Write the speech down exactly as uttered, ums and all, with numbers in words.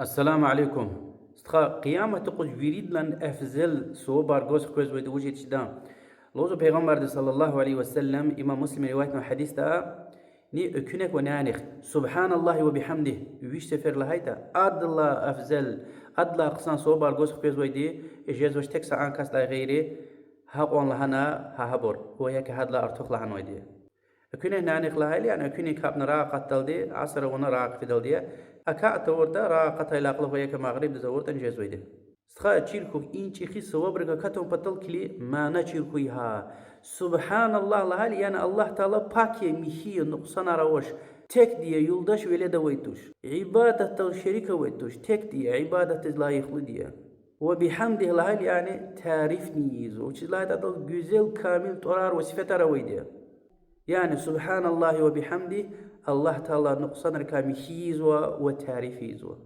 Ассаламу алейкум. Стха, Къиямат юкъуз виридалай афзал сувабар гваз хквезвайди вуж я чида? Лугьузва Пайгъамбарди صلى الله عليه وسلم, имам Муслима риваятнавай гьадисда, ни экуьнахъ ва нянихъ سبحان الله وبحمده виш сефер лагьайтӀа, адалай афзал, адалай хъсан сувабар гваз хквезвайди жезвач тек са а касдилай гъейри, гьакьван лагьана гьа гьабур, ва я гьадалай артух лагьанвайди. Экуьнахъ нянихъ лагьайла, яни экуьнин капӀна рагъ акъатдалди, аср авуна рагъ хъфидалди я. АкӀ тавуртӀа, рагъ акъатайла кьулухъ ва я магърибдиз авуртӀани жезвайди. Стха, чир хьухь, и чӀехи сувабрик акатун патал килиг, мана чир хьухь гьа. سبحان الله лагьайла, яни Аллагь Таала пак я, михьи я, нукьсанар авач, текди я, юлдаш велед авай туш, ибадатдал шерик авай туш, текди я, ибадатдиз лайихлуди я. وبحمده лагьайла, яни тарифни ийизва, вучиз лагьайтӀа адал гуьзел, камил тӀварар ва сифетар авайди я. Яни سبحان الله وبحمده Аллагь Таала нукьсанрикай михьи ийизва ва тариф ийизва.